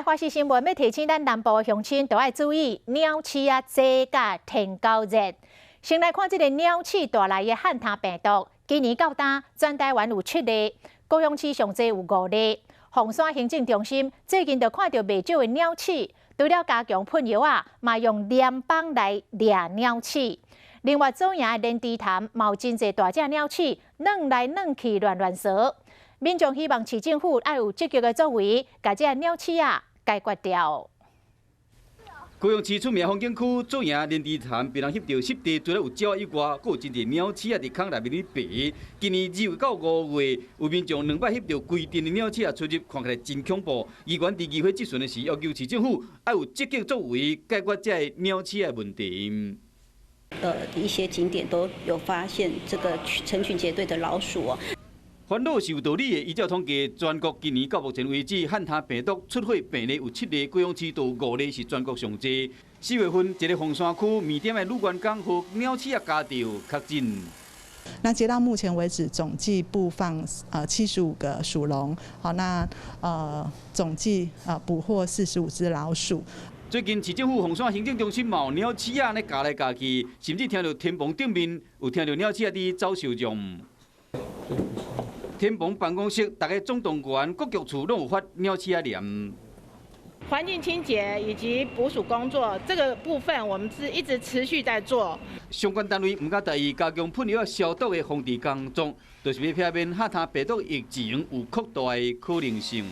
華視新聞欲提醒咱南部的鄉親，都愛注意鳥鼠仔濟佮天狗熱。先來看這個鳥鼠帶來的漢他病毒，今年到今全台灣有七例，高雄市上濟有五例。鳳山行政中心最近就看著袂少的鳥鼠，除了加強噴藥仔，嘛用鐮棒來掠鳥鼠。另外，左營的連池潭嘛有真濟大隻鳥鼠，躡來躡去亂亂踅。民眾希望市政府愛有積極的作為，共這鳥鼠仔解決掉。高雄市出名風景區左營連池潭，予人翕著濕地，除了有鳥以外，閣有真濟鳥鼠仔佇空內面咧爬。今年2月到5月，有民眾兩擺翕著規陣的鳥鼠仔出入，看起來真恐怖。議員佇議會質詢的時，要求市政府愛有積極作為，解決這個鳥鼠仔的問題。一些景點都有發現這個成群結隊的老鼠哦。煩惱是有道理的。依照統計，全國今年到目前為止，漢他病毒出血病例有七例，高雄市都有五例，是全國上濟。4月份，一个鳳山區麵店的女員工予鳥鼠仔咬著確診。那截到目前為止，總計布放75個鼠籠，好，那總計捕獲45隻老鼠。最近市政府鳳山行政中心嘛有鳥鼠仔咧咬來咬去，甚至聽著天棚頂面有聽著鳥鼠仔佇走獸狀。天棚辦公室，逐个總動員各局處攏有發鳥鼠仔簾。環境清潔以及捕鼠工作這個部分，我們是一直持續在做。相關單位毋敢大意，加強噴藥消毒的防治工作，就是欲避免漢他病毒疫情有擴大的可能性。